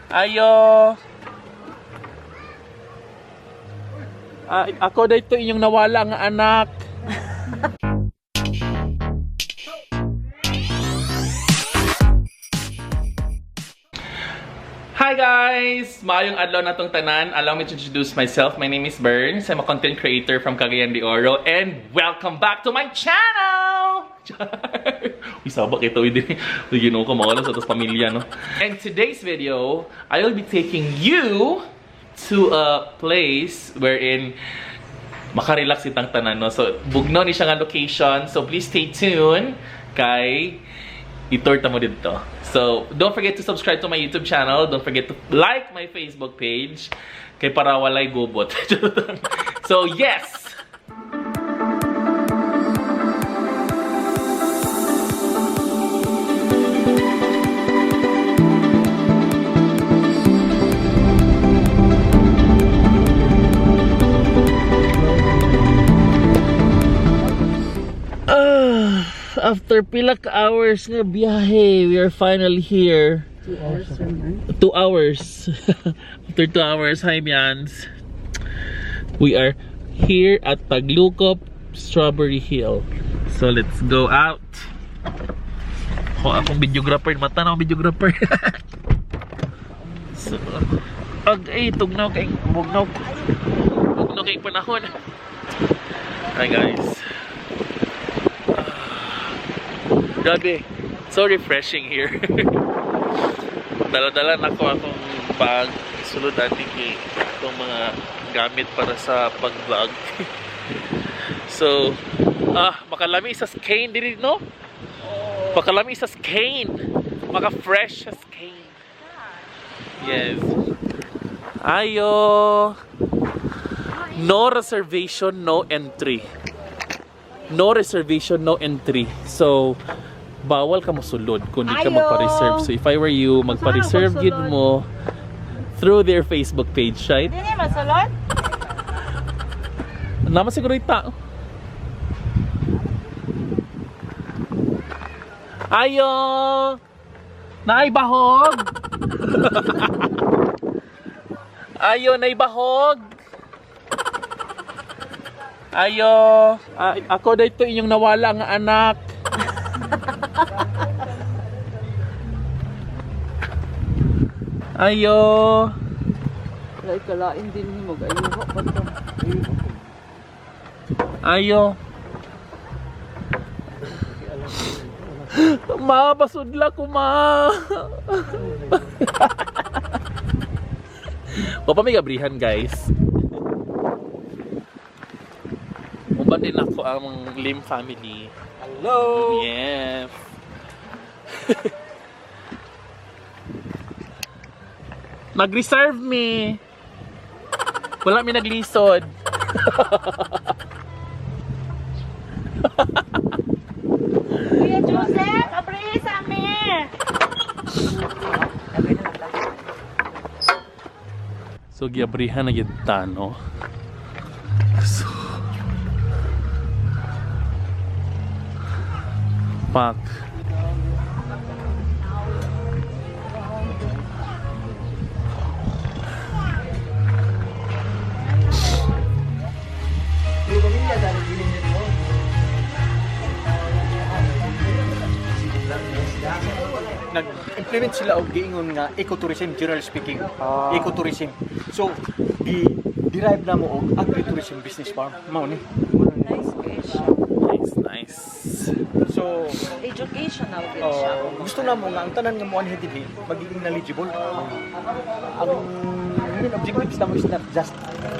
Ayo! Ah, ako dito inyong nawala nga anak. Hi guys! Maayong adlaw na tong tanan. Allow me to introduce myself. My name is Burns. I'm a content creator from Cagayan de Oro and welcome back to my channel! Uy, sabak ito. Uy, uy, ginoo ko, mawala sa tos pamilya, no? And today's video, I will be taking you to a place wherein makarelax itang tanan, no? So, bugnaw ni siya nga location. So, please stay tuned kay itorta mo dito. So, don't forget to subscribe to my YouTube channel. Don't forget to like my Facebook page. Kay para walay gubot. So, yes! After pila ka hours nga biyahe, we are finally here. 2 hours, man. 2 hours. After 2 hours, hi Mians. We are here at Taglukop Strawberry Hill. So let's go out. Ako akong videographer, mata na akong videographer. So, ag ay tugnaw kay bugnaw. Bugnaw kay panahon. Hi guys. Ah, grabe. So refreshing here. Dala-dala na ko akong bag. Sulod ati kay itong mga gamit para sa pag-vlog. So, makalami sa cane diri, no? Makalami sa cane. Maka-fresh sa cane. Yes. Ayo. No reservation, no entry. No reservation, no entry. So, bawal ka mosulod kung di ka Ayo. magpa-reserve. So, if I were you, magpa-reserve Saan gid magsulod? mo through their Facebook page, right? Hindi na masulod? Naman siguro yung tao. Ayo! Naibahog! Ayo, naibahog! Ayo! Ay, ako dito inyong nawala nga anak. Ayo! Wala kalain din ni mag ayuha pa to. Ayo. Ma, basudla ko, ma. O pa may gabrihan, guys. Uban din ako ang Lim family. Hello! Yes. Nag-reserve me. Wala mi naglisod. Kuya Joseph, abri sa amin. So giabrihan na gyud ta, no. So pak. Nag-implement sila og giingon nga ecotourism, general speaking. Ecotourism. So, di-derive na mo og agritourism business farm. Mao ni. Nice fish. Nice, nice. So, Educational din siya. gusto na mo nga ang tanan nga moanhi dinhi magiging knowledgeable. Ang main objectives namo is not just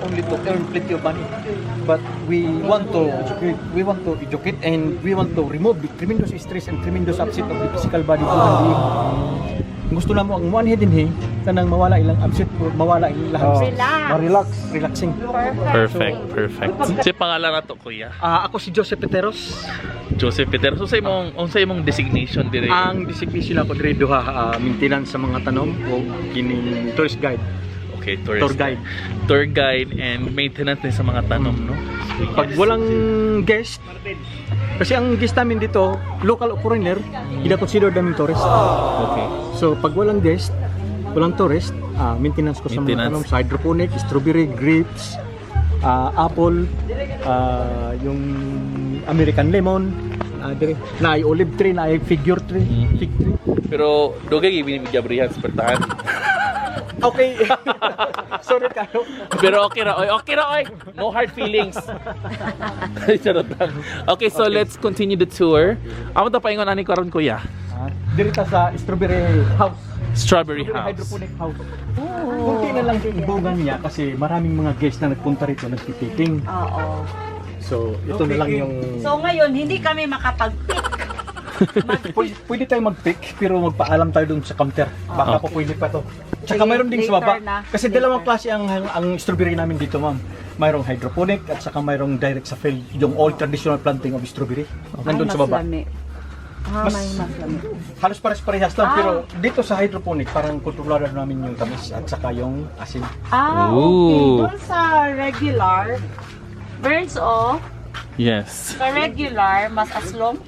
only to earn plenty of money, but we want to educate and we want to remove the tremendous stress and tremendous upset of the physical body of human being. Gusto na mo ang moanhi dinhi kanang mawala ilang upset, mawala ilang stress. Relax. Ma-relax, relaxing. Perfect, perfect. Si pangalan na to, kuya? Ah, ako si Joseph Peteros. Joseph Peter. So sa imong unsa imong designation dire? Ang designation ako diri duha, maintenance sa mga tanom o kining tourist guide. Okay, tourist Tour guide. Tour guide and maintenance din sa mga tanom, no? So, Pag yes. walang guest, kasi ang guest namin dito, local o foreigner, gina-consider namin tourist. Okay. So pag walang guest, Walang tourist. Maintenance ko sa mga Maintenance. tanom sa hydroponic, strawberry, grapes, apple, yung American lemon, dire, naay olive tree, naay figure tree, fig tree. Pero dugay binibigyan sa pertahan. Okay. Sorry kayo. Pero okay ra oy, okay ra oy. No hard feelings. Charot lang. Okay, so let's continue the tour. Amo ta paingon ani karon, kuya? Diri ta sa strawberry house. Strawberry Strawberry house. Hydroponic house. Kunti na lang yung bunga niya kasi maraming mga guests na nagpunta rito, nagpipicking. Oo. So, ito na lang yung So ngayon, hindi kami makapag-pick. Pwede tayo mag-pick pero magpaalam tayo dun sa counter. Baka po pwede pa to. Tsaka Sige, mayroon ding sa later baba. na. Kasi Later. dalawang klase ang strawberry namin dito, ma'am. Mayroong hydroponic at saka mayroong direct sa field, yung all traditional planting of strawberry. Nandun Ay, sa baba. mas lami. Ah, may mas lami. Halos pares-parehas lang pero dito sa hydroponic parang kontrolado namin yung tamis at saka yung asin. Ah, okay. Ooh. Doon sa regular, birds oh, sa regular, mas aslom.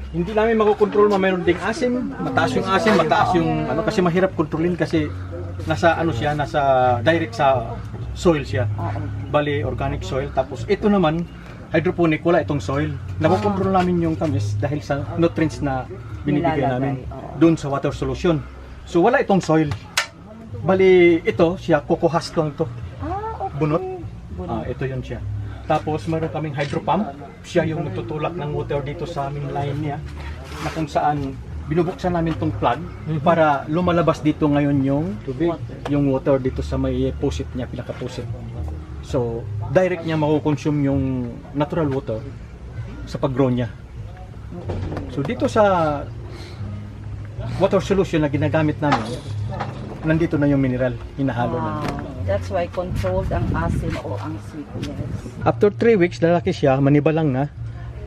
Hindi namin makokontrol ma, mayroon ding asim, mataas yung asim, mataas yung ano kasi mahirap kontrolin kasi nasa ano siya, nasa direct sa soil siya. Oo. Bali organic soil, tapos ito naman hydroponic, wala itong soil. Nakokontrol namin yung tamis dahil sa nutrients na binibigay Nilalagay, namin oo. doon sa water solution. So wala itong soil. Bali ito siya, coco husk lang to. Ah, okay. Bunot. Bunot. Ah, ito yun siya. Tapos meron kaming hydro pump. Siya yung nagtutulak ng water dito sa aming line niya na kung saan binubuksan namin tong plug para lumalabas dito ngayon yung tubig, yung water dito sa may faucet niya, pinaka-faucet. So, direct niya makukonsume yung natural water sa pag-grow niya. So, dito sa water solution na ginagamit namin, nandito na yung mineral, hinahalo na. Wow. That's why controlled ang asim o ang sweetness. After 3 weeks, lalaki siya, manibalang na.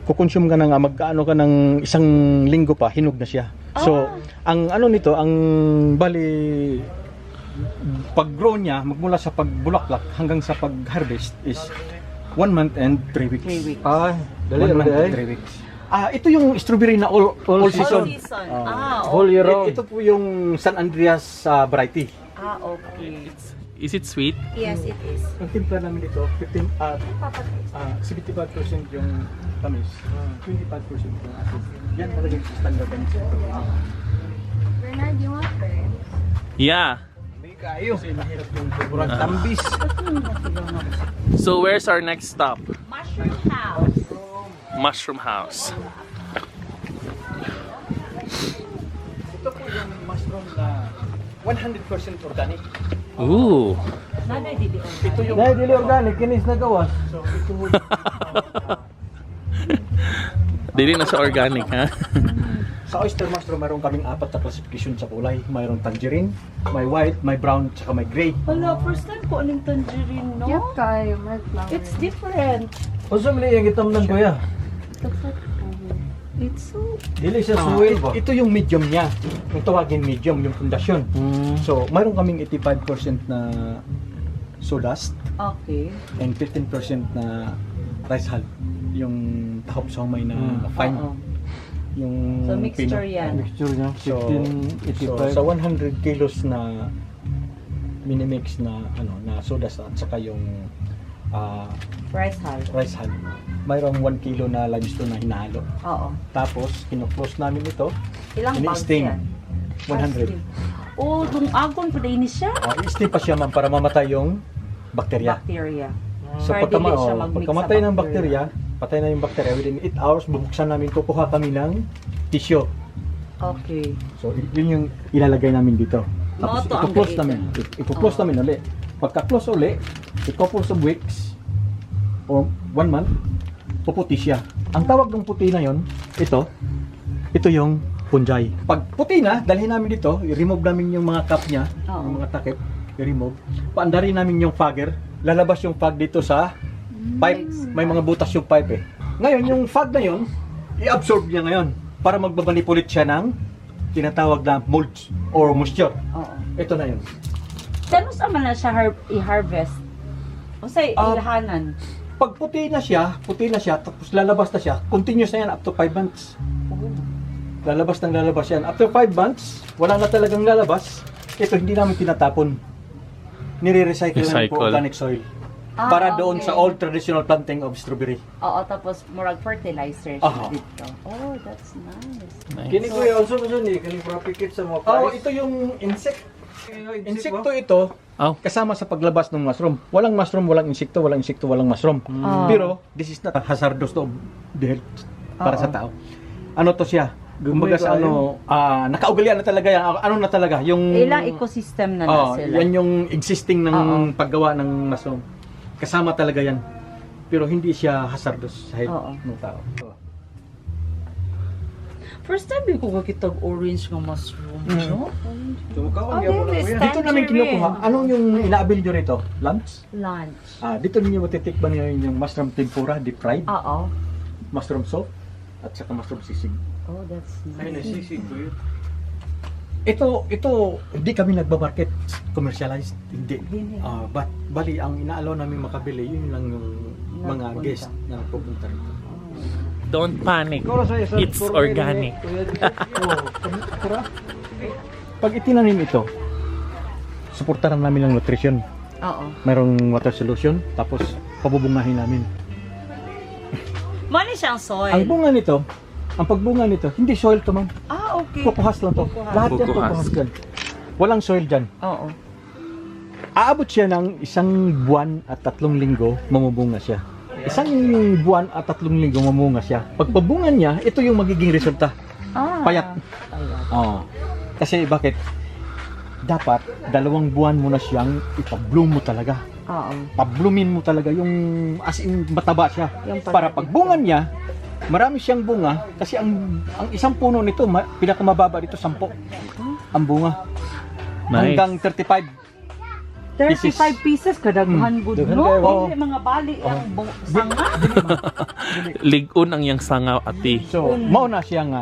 Kukonsume ka na nga, mag-ano ka ng isang linggo pa, hinog na siya. So, ang ano nito, ang bali, pag-grow niya, magmula sa pagbulaklak hanggang sa pag-harvest is 1 month and 3 weeks. 3 weeks. Ah, dali 1 month dali. and 3 weeks. Ah, ito yung strawberry na all season. All season. Ah, Whole okay. year round. Ito po yung San Andreas variety. Ah, okay. Is it sweet? Yes, it is. Ang timpla namin dito, 15, 75% yung tamis, 25% yung acid. Yan talaga yung standard namin sa strawberry. Bernard, you want birds? Yeah. Kayo. Kasi mahirap yung sobrang tambis. So where's our next stop? Mushroom house. Mushroom house. Ito po yung mushroom na 100% organic. Ooh. Nanay, dili. Ito yung Dahil dili organic kinis na gawas. So ito po yung Dili na sa organic, ha? Sa oyster mushroom, mayroon kaming apat na classification sa kulay. Mayroong tangerine, may white, may brown, tsaka may gray. Wala, first time ko aning tangerine, no? Yep, kayo. Red flower. It's different. Unsa man iyang gitamnan, kuya? Looks like flower. It's so. Dili siya suway ba? Ito yung medium niya. Yung tawagin medium, yung pundasyon. So, mayroon kaming 85% na sawdust and 15% na rice hull. Yung tahop siomay na fine. Oo. Yung So, mixture pino. yan. Mixture niya So, 1585. so, sa 100 kilos na minimix na ano na sawdust at saka yung Rice hull. rice hull, mayroong 1 kilo na limestone na hinahalo. Oo. Tapos, kino-close namin ito. Ilang bags Ini-steam. yan? 100. Oh, dungagon pa din siya. Oh, i-steam pa siya, ma'am, para mamatay yung bakterya. Bacteria. So Para dili siya mag-mix sa pagkamatay ng bakterya, patay na yung bakterya within 8 hours, bubuksan namin, kukuha kami ng tissue. So yun yung ilalagay namin dito. Tapos Moto ang i-close gamitin. namin. I-close namin uli. Pagka-close uli, a couple of weeks or one month, puputi siya. Ang tawag ng puti na yon, ito yung fungi. Pag puti na, dalhin namin dito, i-remove namin yung mga cap niya, yung mga takip, i-remove. Paandarin namin yung fogger, lalabas yung fog dito sa pipe. May mga butas yung pipe eh. Ngayon, yung fog na yon, i-absorb niya ngayon para magbamanipulate siya ng tinatawag na molds or moisture. Ito na yun. Kano sa man na siya i-harvest? Unsay ilhanan? Pag puti na siya, tapos lalabas na siya, continuous na yan up to 5 months. Lalabas ng lalabas yan. After 5 months, wala na talagang lalabas. Ito hindi namin tinatapon. Nire-recycle namin po Recycle. organic soil. Ah, Para doon okay. sa old traditional planting of strawberry. Oo, tapos murag fertilizer siya dito. Oh, that's nice. Nice. Kini kuya, unsa man siya ni kaning propikit sa mga Oh, flies? ito yung insect. Insect. Insekto ito kasama sa paglabas ng mushroom. Walang mushroom, walang insekto, walang insekto, walang mushroom. Pero this is not hazardous to the health para sa tao. Ano to siya? Kumbaga sa ano, nakaugalian na talaga yan. Ano na talaga? Yung Ilang ecosystem na na Oh, sila. yan yung existing ng paggawa ng mushroom. Kasama talaga yan. Pero hindi siya hazardous sa health ng tao. First time ko kakitag orange nga mushroom, no? Tumukaon Oh, gyapon na this kuya. is Dito namin tangerine. kinukuha. Anong yung inaabil nyo rito? Lunch? Lunch. Dito ninyo matitikman ngayon yung mushroom tempura, deep fried, mushroom soup, at saka mushroom sisig. Oh, that's Ay, nice. nasisig kuya. Ito, hindi kami nagbamarket, commercialized, hindi. Hindi. But, bali, ang inaalaw namin makabili, yun lang yung mga Nagpunta. guest na pupunta rito. Don't panic. Ikaw ra sa isang It's tour guide organic. ni, Kuya Dito. Oh, tara. Pag itinanim ito, suportaran namin ang nutrition. Merong water solution, tapos pabubungahin namin. Mali siya ang soil. Ang bunga nito, ang pagbunga nito, hindi soil to, ma'am. Ah, okay. Kukuhas lang to. Kukuhas. Lahat yan Kukuhas. kukuhas dyan. Walang soil dyan. Aabot siya ng 1 buwan at 3 linggo, mamubunga siya. 1 buwan at 3 linggo, mamunga siya. Pagpabunga niya, ito yung magiging resulta. Payat. Payat. Oo. Kasi bakit? Dapat 2 buwan mo na siyang ipabloom mo talaga. Pabloomin mo talaga yung as in mataba siya. Yung Para pagka- pagbunga niya, marami siyang bunga kasi ang isang puno nito, pinakamababa dito 10 ang bunga. Nice. Hanggang 35. 35 pieces kadaghan gud, Daghan no? kayo. Oo. Dili mga bali ang sanga. Ligon ang iyang sanga ati. So, mao na siya nga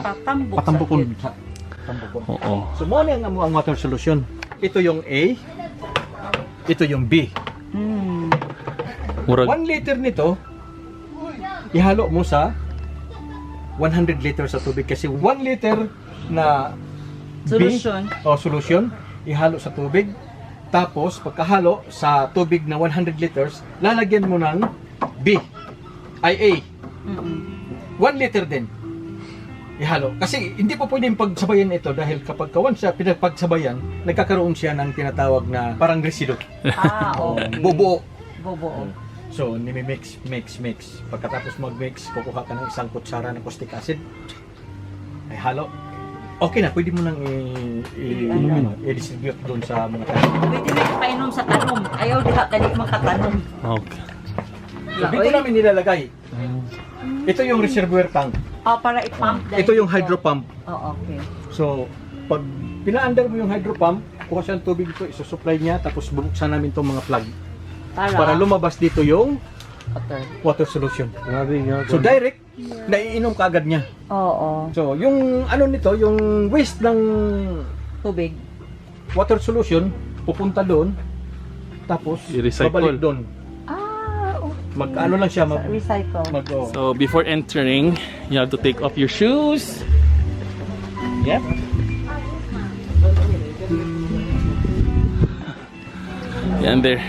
Patambok. patambukon. Patambukon. Oo. So, mao na ang water solution. Ito yung A, ito yung B. Murag 1 liter nito, ihalo mo sa 100 liters sa tubig kasi 1 liter na B, Solution. o solution, ihalo sa tubig. Tapos pagkahalo sa tubig na 100 liters, lalagyan mo ng B, ay A. 1 liter din. Ihalo. Kasi hindi po pwedeng pagsabayan ito dahil kapag kawan siya pinagpagsabayan, nagkakaroon siya ng tinatawag na parang resido. Ah, okay. Bubuo. Bubuo. So, nimi-mix, mix, mix. Pagkatapos mag-mix, kukuha ka ng isang kutsara ng caustic acid. Ay, halo. Okay na, pwede mo nang i-distribute doon sa mga tao. Pwede na ipainom sa tanom. Ayaw diha kani makatanom. Okay. So, dito namin nilalagay. Ito yung reservoir tank. Ah, para i-pump dahil Ito yung dito. hydro pump. Oh, okay. So, pag pinaandar mo yung hydro pump, kuha siya ng tubig ito, isusupply niya, tapos bubuksan namin itong mga plug. Para, Para lumabas dito yung Water. water solution. Grabe nga. So, direct, naiinom ka agad niya. Oo. So, yung ano nito, yung waste ng Tubig. water solution, pupunta doon, tapos I-recycle. babalik doon. Ah, okay. Mag ano lang siya, mag, Recycle. mag oh. So before entering, you have to take off your shoes. Yep. Yan there.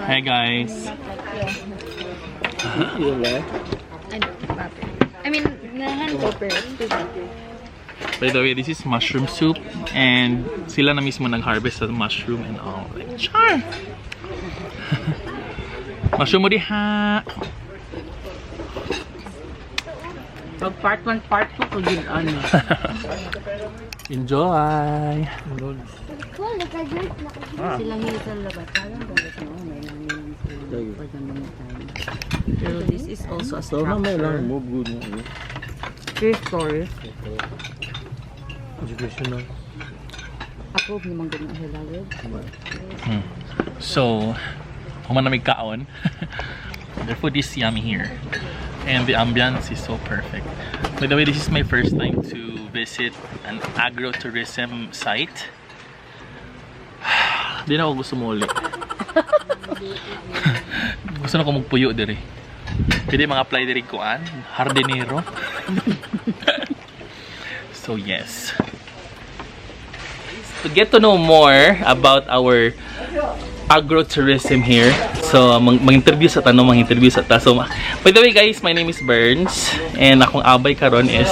Hi guys. I mean, nahan By the way, this is mushroom soup and sila na mismo nag-harvest sa mushroom and all. Like, char! Mushroom mo diha! Pag part 1, part 2 ko din ano. Enjoy! Cool, naka-drink na. Sila Hazel ba? Parang dapat no, may namin sila for the meantime. Pero this is also a So na may structure. lang move good na. Three stories. Educational. Approve naman ganun sila. So, human na may kaon. The food is yummy here. And the ambiance is so perfect. By the way, this is my first time to visit an agrotourism site. Di na ako gusto muli. Gusto na ko magpuyo diri. Pwede mga apply diri kuan, hardinero. So yes. To get to know more about our agrotourism here. So, mag-interview sa tanong, mag-interview sa ta. So, by the way guys, my name is Burns and akong abay karon is.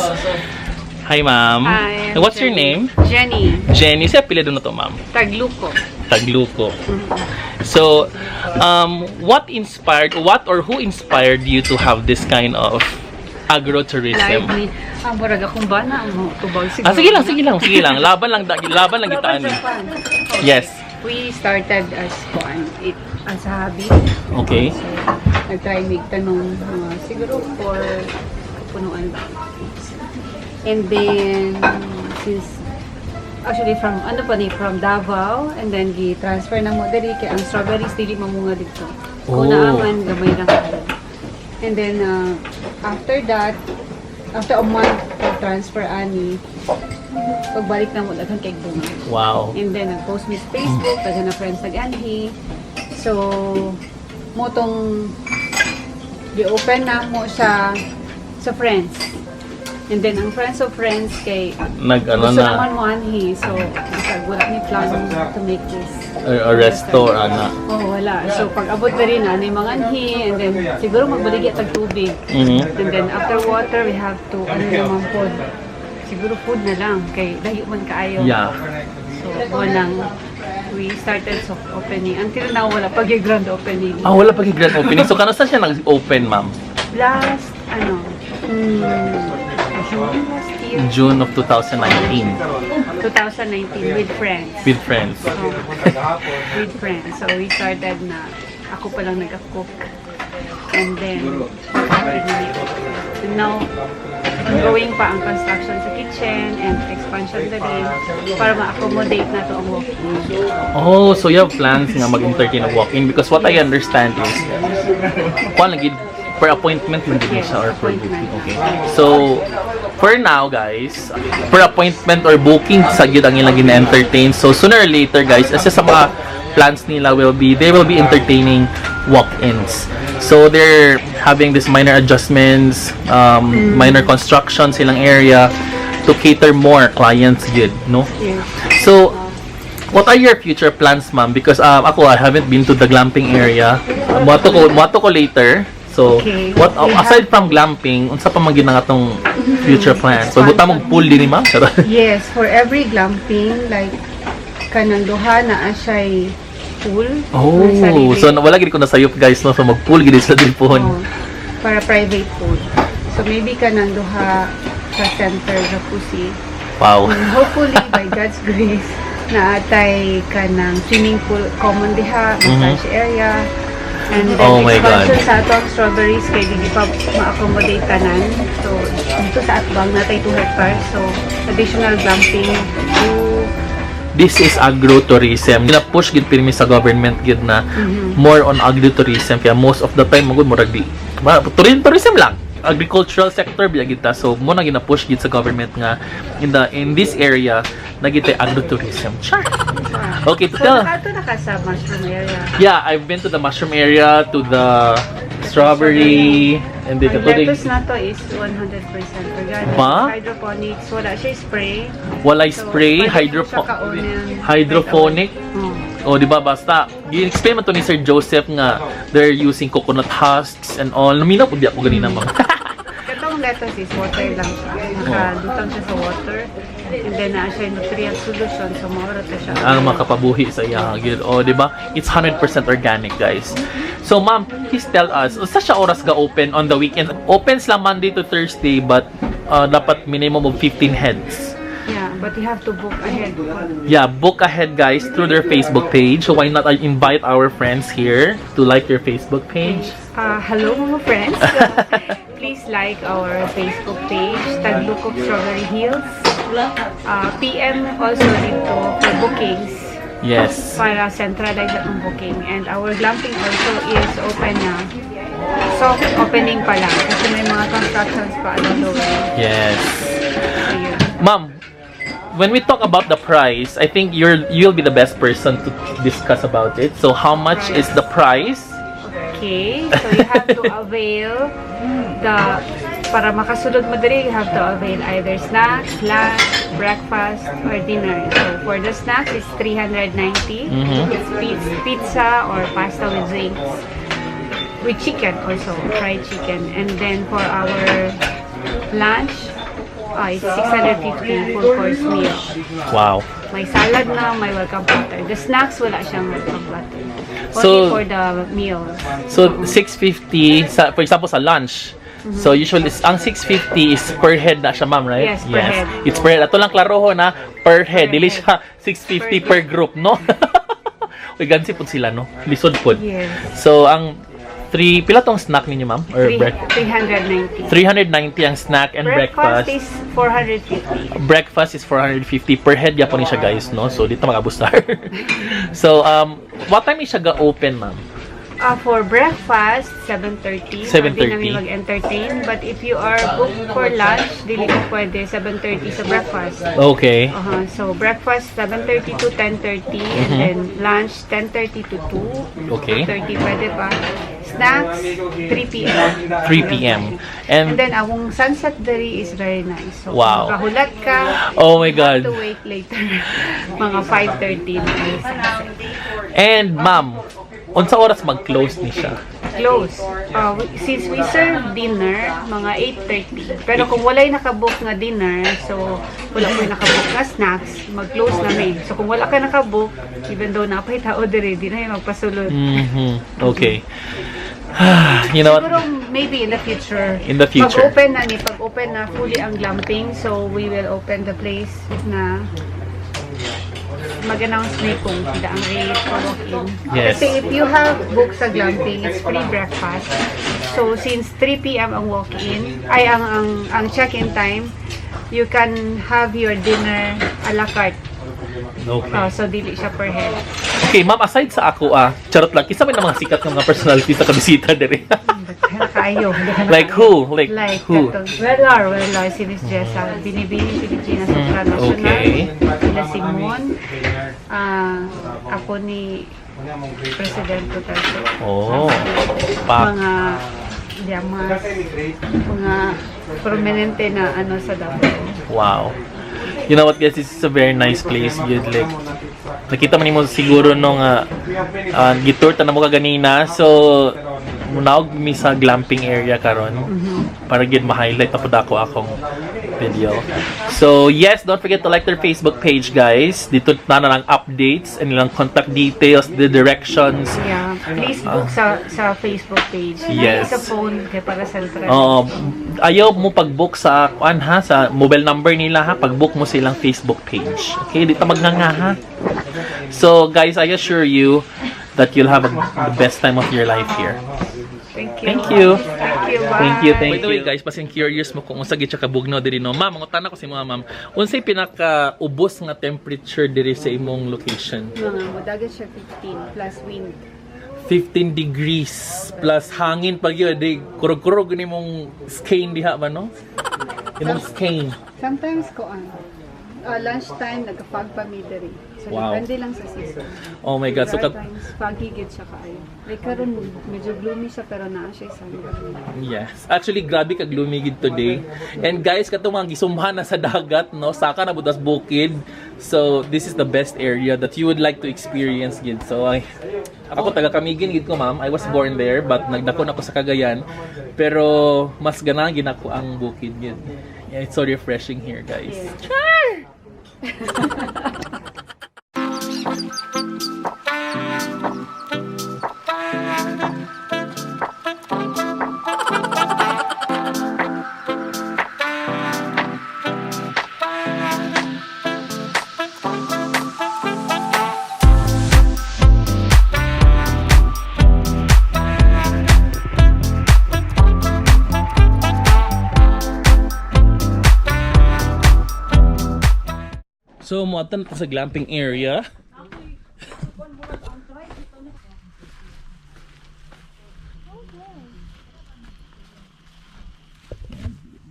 Hi, ma'am. Hi, I'm What's your Jenny. name? Jenny. Jenny. Sa pila na to, ma'am? Tagluco. Tagluco. So, what or who inspired you to have this kind of agrotourism? Lively. Ah, murag akong bana ang tubag siguro. Ah, sige lang, sige lang, sige lang. Laban lang, laban lang gitaan eh. Yes. We started as kuan, it as a hobby. Okay. So, nag-try mig tanong mga siguro for kapunuan ba. And then since actually from ano pa ni from Davao and then gi-transfer na mo diri kay ang strawberries dili mamunga dito. Oh. Kung naaman gamay lang kayo. And then after that, after a month of transfer ani, pagbalik na mo daghan kay bunga. And then nag-post mi sa Facebook, daghan na friends nag-anhi. So mo tong di-open na mo siya sa friends. And then ang friends of friends kay Nag ano gusto na, naman mo anhi. So bisag wala ni plan to make this. A resto, ana. Oh, wala. So pag abot na rin ani mga anhi and then siguro magbaligya tag tubig. And then after water we have to ano naman pod. Siguro food na lang kay layo man kaayo. So walang we started soft opening until now wala pag yung grand opening. Ah, wala pa grand opening. So, kano saan siya nag-open, ma'am? Last ano June last year. June of 2019. 2019 with friends. With friends. So, with friends. So we started na ako pa lang nag-cook. And then and now ongoing pa ang construction sa kitchen and expansion na rin para ma-accommodate na to ang walk-in. Oh, so you have plans nga mag-entertain of walk-in because what I understand is kuan lagi per appointment man gid siya or per booking. Okay. So, for now guys, per appointment or booking sa gyud ang ilang gina-entertain. So sooner or later guys, kasi sa mga plans nila will be they will be entertaining walk-ins. So they're having this minor adjustments, minor construction silang area to cater more clients gud, no? Yes. So, what are your future plans, ma'am? Because ako, I haven't been to the glamping area. Muadto ko later. So, Okay. what We have- aside from glamping, unsa pa man gyud ang atong future plans? So, buta mong pool din ni ma'am. Charot. Yes, for every glamping, like, kanang duha na siya'y pool. Oh, May sarili. so wala gid ko nasayop guys no, so mag-pool gid sila diri pohon. Oo, para private pool. So maybe kanang duha sa center jacuzzi. And hopefully, by God's grace, naatay kanang swimming pool common diha, massage area. And then Oh my God. expansion sa atong strawberries kay dili pa ma-accommodate tanan. So dito sa Atbang natay 2 hectares. So additional glamping to This is agrotourism. Gina-push gid pirmi sa government gid na more on agrotourism kaya most of the time magud murag di tourism lang, agricultural sector biya gid ta. So mo na gina-push gid sa government nga in this area na gid tay agrotourism. Char. Okay, to So tell. nakato na ka sa mushroom area. Yeah, I've been to the mushroom area, to the strawberry, and then Ang the lettuce na to is 100% organic. Ba? Hydroponics, wala siya spray. Walay So, spray, pwede mo siya kaonin. Hydroponic. Oh. O, di ba? Basta, gi-explain mo to ni Sir Joseph nga they're using coconut husks and all. Naminaw po di ako ganina, ma'am. Katong lettuce is water lang siya. Nakalutang siya sa water. And then naa siya nutrient solution. So mao ra to siya. Ang makapabuhi sa iya gyud. Oh, di ba? It's 100% organic, guys. So, ma'am, please tell us, unsa siya oras ga open on the weekend? Opens lang Monday to Thursday, but dapat minimum of 15 heads. Yeah, but you have to book ahead. Yeah, book ahead, guys, through their Facebook page. So why not I invite our friends here to like your Facebook page? Hello, mga friends. Please like our Facebook page, Taglukop Strawberry Hills. PM also dito for bookings para centralize ang booking. And our glamping also is open na. Soft opening pa lang kasi may mga constructions pa along the way. So, yun. Ma'am, when we talk about the price, I think you'll be the best person to discuss about it. So how much is the price? Okay, so you have to avail the para makasulod mo diri, you have to avail either snacks, lunch, breakfast, or dinner. So for the snacks, it's 390. It's pizza or pasta with drinks. With chicken also, fried chicken. And then for our lunch, it's 650 full course meal. May salad na, may welcome platter. The snacks, wala siyang welcome platter. Only for the meals. So 650 sa, for example, sa lunch. So usually ang 650 is per head na siya, ma'am, right? Yes, per head. It's per head. Ato lang klaroho na per head. Per Dili head. siya 650 per group, no? Uy, gansi pud sila, no? Lisod pud. Yes. So ang three pila tong snack ninyo, ma'am, or breakfast? 390. 390 ang snack and Breakfast breakfast. is 450. Breakfast is 450 per head yapon ni siya, guys, no? So dito mag-abusar. So what time is siya ga open, ma'am? For breakfast, 7:30. 7:30. Pwede namin mag-entertain. But if you are booked for lunch, dili ko pwede 7:30 sa breakfast. So breakfast 7:30 to 10:30 and then lunch 10:30 to 2. 30 pwede pa. Snacks 3 p.m. 3 p.m. And And then awong sunset diri is very nice. So kung makahulat ka, Oh my you have God. to wait later. Mga 5:30 na ang sunset. And ma'am, unsa oras mag-close ni siya? Close. Since we serve dinner, mga 8:30. Pero kung walay nakabook nga dinner, so wala ko'y nakabook nga snacks, mag-close na mi. So kung wala ka nakabook, even though napay tao diri, di na yung magpasulod. Okay. You know what? Siguro maybe in the future. In the future. Pag-open na ni, pag-open na fully ang glamping, so we will open the place na mag-announce ni kung pila ang rate for walk-in. Kasi if you have book sa glamping, it's free breakfast. So since 3 p.m. ang walk-in, ay ang check-in time, you can have your dinner a la carte. So dili siya per head. Okay, ma'am, aside sa ako, charot lang, kinsa man ang mga sikat ng mga personalities na kabisita diri? Nakaayo. Like who? Like, Like, who? Katong Welar, Welar, si Miss Jessa, Binibining Pilipinas Supranational, sila Simon, ako ni President Duterte, Oh. Pak. mga Llamas, mga prominente na ano sa Davao. Wow. You know what, guys? This is a very nice place. You'd like, nakita man nimo siguro nung gitour ta na mo kaganina. So, munaog mi sa glamping area karon para gid ma-highlight na pud ako akong video. So, yes, don't forget to like their Facebook page, guys. Dito na lang updates and ilang contact details, the directions. Yeah, please book sa Facebook page. Yes. Sa phone kay para central. Oo, ayaw mo pag-book sa kuan ha, sa mobile number nila ha, pag-book mo sa ilang Facebook page. Okay, dito magnganga ha. So, guys, I assure you that you'll have the best time of your life here. Thank you. Thank you. Thank you. Bye. Thank you, thank you. By the way, guys, basin curious mo kung unsa gid siya kabugnaw diri, no. Ma'am, mangutana ko sa imo, ma'am. Unsay pinaka-ubos nga temperature diri sa imong location? Mga mudagan siya 15 plus wind. 15 degrees plus hangin pag yun, di kurog-kurog ni mong skin diha ba, no? Imong skin. Sometimes ko ano, Lunchtime, nagka-fog pa mi diri. So, depende lang sa season. Oh my God. So, There are times foggy gid siya kaayo. Like karon medyo gloomy siya pero naa siya sun. Yes. Actually, grabe ka gloomy gid today. And guys, katong mga gisumhan na sa dagat, no? Saka na budas bukid. So, this is the best area that you would like to experience gid. So, ay, ako taga Camiguin gid ko, ma'am. I was born there, but nagdako na ako sa Cagayan. Pero mas ganahan gid ako ang bukid gid. Yeah, it's so refreshing here, guys. Char! So, muatan ta sa glamping area.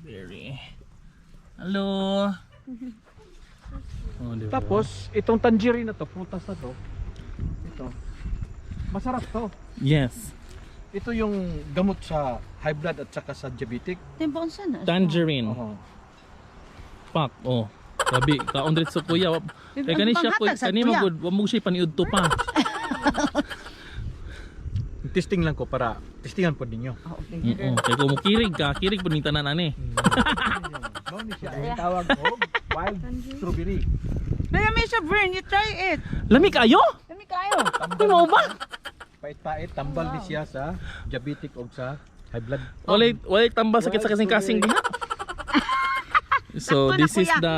Very. Hello. Oh, diba? Tapos, itong tangerine na to, prutas na to, ito, masarap to. Yes. Ito yung gamot sa high blood at saka sa diabetic. Timbo unsa na? Tangerine. Oo. Pak. Oh. Gabi, kaon diretso kuya. Kay kani siya kuya, Panghatag sa kani kuya. magud, wa mo siya paniud to pa. Testing lang ko para testingan po ninyo. Oh, okay. Oo. Kay kung mukirig ka, kirig pud ning tanan ani. Mao ni siya ang tawag og wild strawberry. Lami siya, Bern. You try it. Lami kayo? Lami kayo. Uy, mao ba? Pait-pait, tambal ni siya sa diabetic og sa high blood. Walay walay tambal sakit sa kasing-kasing diha. So Sakto na, this is kuya. the,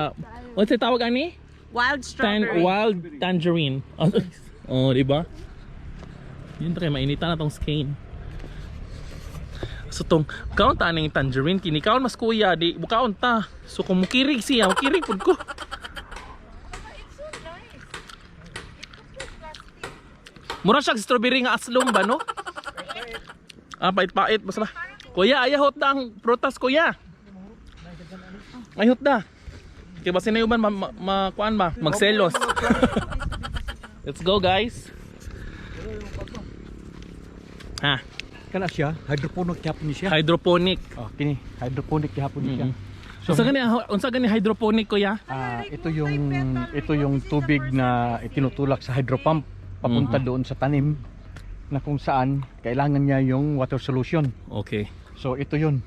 what's the tawag ani? Wild strawberry. Wild tangerine. Oh, di ba? Yun kay mainitan na tong skin. So tong kaon ta aning tangerine kini kaon mas kuya di bukaon ta. So kung mukirig siya, mukirig pud ko. Mura siya strawberry nga aslom ba, no? Ah, pait-pait basta ba. Kuya, ayahot na ang prutas, kuya. Ayhot na. Kaya basin na yung ma, kuan ba? Magselos. Let's go, guys. Ha, Kana siya, hydroponic gyapon ni siya. Hydroponic. Oh, kini hydroponic gyapon ni siya. So, unsa gani hydroponic, kuya? Ah, ito yung tubig na itinutulak sa hydropump papunta doon sa tanim na kung saan kailangan niya yung water solution. Okay. So ito yun.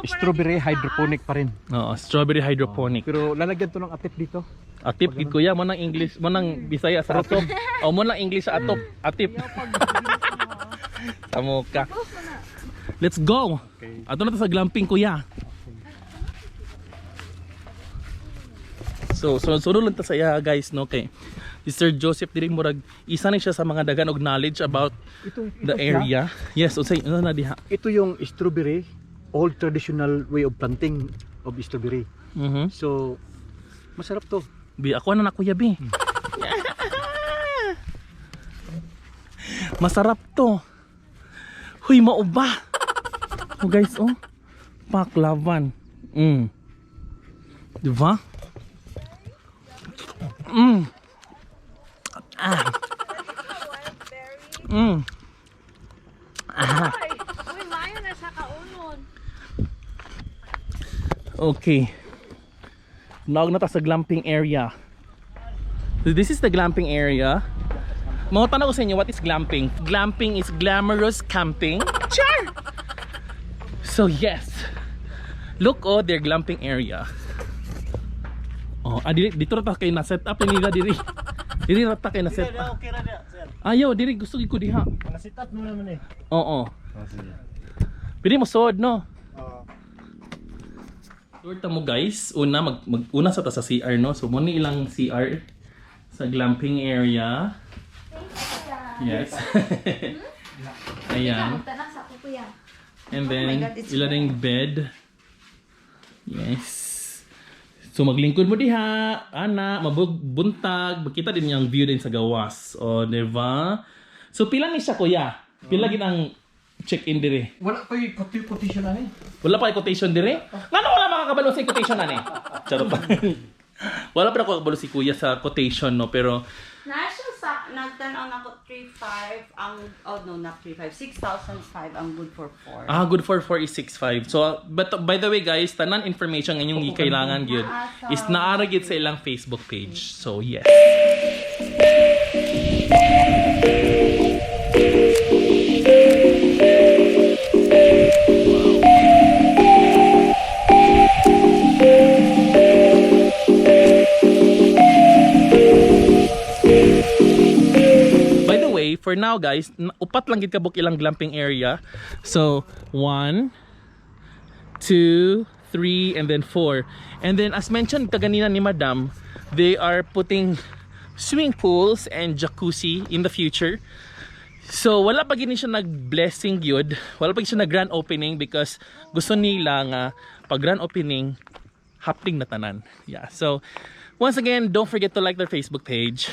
Strawberry hydroponic pa rin. Oo, strawberry hydroponic. Pero lalagyan to ng atip dito. Atip gid kuya, mo nang English, mo nang Bisaya sa atop. O mo nang English sa atop, atip. Tamo ka. Let's go. Okay. Ato na ta sa glamping, kuya. So, sunod-sunod lang ta sa iya, guys, no, kay si Sir Joseph diri murag isa ni siya sa mga daghan og knowledge about Ito the siya. area. Yes, unsay unsa na diha? Ito yung strawberry, old traditional way of planting of strawberry. So masarap to. Bi, ako na na kuya, bi. Masarap to. Huy, mauba. Oh guys, oh. Paklavan. Diba? Ah. Ah. Uy, maayo na sa kaunon. Okay. Naog na ta sa glamping area. So this is the glamping area. Mga tanong ko sa inyo, what is glamping? Glamping is glamorous camping. Char! So yes. Look, oh, their glamping area. Oh, ah, diri, dito ra ta kay na set up ni nila diri. Diri ra ta kay na set up. Okay ra dia, sir. Ayaw, diri gusto gid ko diha. Mga sit up mo naman eh. Oo. Oh, sige. Pwede mo suod, no? Oo. Tour ta mo, guys. Una mag, mag una sa ta sa CR, no. So mo ni ilang CR sa glamping area. Yes. Ayan. Tanang sa kuya. And then Oh God, it's ila na yung bed. Yes. So maglingkod mo diha, ana, mabuntag, makita din yung view din sa gawas. O, di ba? So pila ni siya, kuya? Pila gid ang check-in dire? Wala pa yung quotation na eh. Wala pa quotation dire? Ngano wala makakabalo sa quotation ani? Charot pa. Wala pa ako kabalo si Kuya sa quotation, no, pero Na siya sa, nagtanaw na ko 3.5 ang, oh no, not 3.5, 6,005 ang good for 4. Ah, good for 4 is 6.5. So, but by the way guys, tanan information nga inyong kailangan gyud is naa ra gyud sa ilang Facebook page. So, yes. By the way, for now guys, upat lang gid kabuk ilang glamping area. So, 1, 2, 3, and then 4. And then as mentioned kaganina ni Madam, they are putting swimming pools and jacuzzi in the future. So wala pa gini siya nag-blessing gyud. Wala pa gini siya nag-grand opening because gusto nila nga pag grand opening happening na tanan. Yeah. So once again, don't forget to like their Facebook page.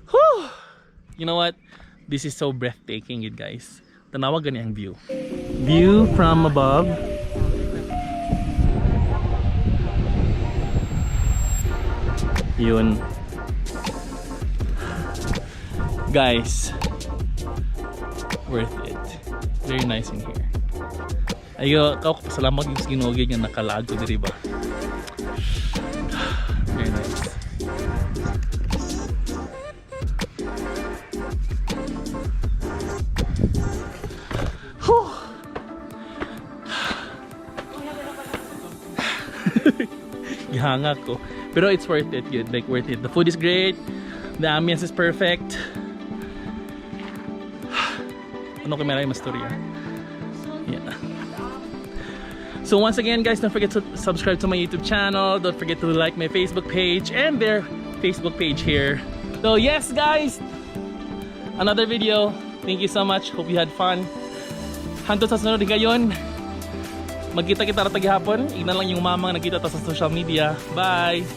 Whew! You know what? This is so breathtaking, you guys. Tanawa gani ang view. View from above. Yun. Guys, worth it. Very nice in here. Ayo, kao pasalamat yung Ginoo gyud nga nakalaag ko diri ba. Very nice. Whew. Gihanga ko. Pero it's worth it, good. Like, worth it. The food is great. The ambience is perfect. Ano kay meron mastorya? Yeah. So once again, guys, don't forget to subscribe to my YouTube channel. Don't forget to like my Facebook page and their Facebook page here. So yes, guys, another video. Thank you so much. Hope you had fun. Hantod sa sunod ngayon. Magkita-kita ra ta gihapon. Ignan lang yung mamang nagkita ta sa social media. Bye!